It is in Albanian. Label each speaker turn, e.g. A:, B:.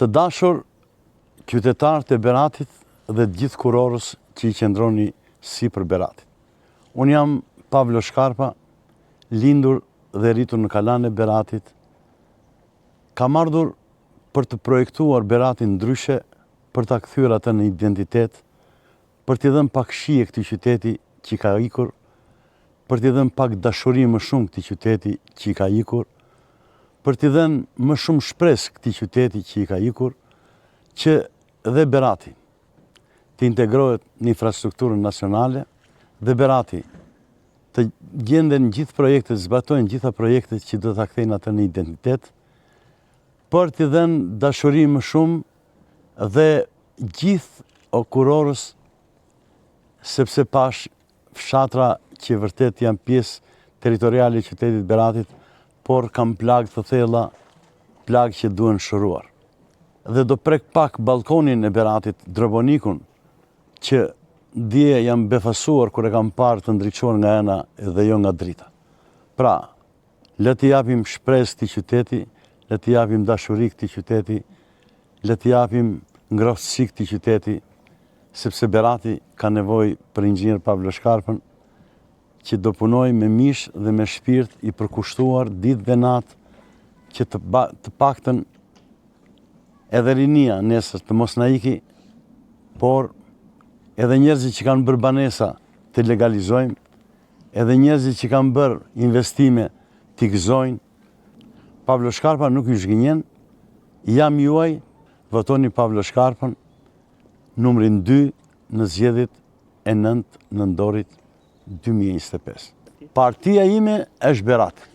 A: Të dashur qytetarë të Beratit dhe të gjithë kurorës që i qëndroni sipër Beratit. Unë jam Pavlo Shkarpa, lindur dhe rritur në kalanë e Beratit. Kam ardhur për të projektuar Beratin ndryshe, për ta kthyer atë në identitet, për t'i dhënë pak shije këtij qyteti që i ka ikur, për t'i dhënë pak dashuri më shumë këtij qyteti që i ka ikur, për t'i dhënë më shumë shpresë këtij qyteti që i ka ikur, që dhe Berati të integrohet në infrastrukturën nacionale dhe Berati të gjenden gjithë projektet, zbatohen gjitha projektet që do ta kthejnë atë në identitet, për t'i dhënë dashuri më shumë dhe gjithë o kurorës sepse pashë fshatra që vërtet janë pjesë territoriale e qytetit Beratit, por kanë plagë të thella, plagë që duhen shëruar. Dhe do prek pak ballkonin e Beratit, Drobonikun, që dje jam befasuar kur e kam parë të ndriçuar nga ena dhe jo nga drita. Pra, le t'i japim shpresë këtij qyteti, le t'i japim dashuri këtij qyteti, le t'i japim ngrohtësi këtij qyteti, sepse Berati ka nevojë për inxhinier Pavlo Shkarpën, që do punojë me mish dhe me shpirt i përkushtuar ditë dhe natë që të, ba, të paktën edhe rinia nesër të mos na iki, por edhe njerëzit që kanë bërë banesa të legalizojmë, edhe njerëzit që kanë bërë investime t'i gëzojnë. Pavlo Shkarpa nuk ju zhgënjen, jam juaj, votoni Pavlo Shkarpën, numrin 2 në zgjedhjet e 9 nëntorit 2025. Partia ime është Berat.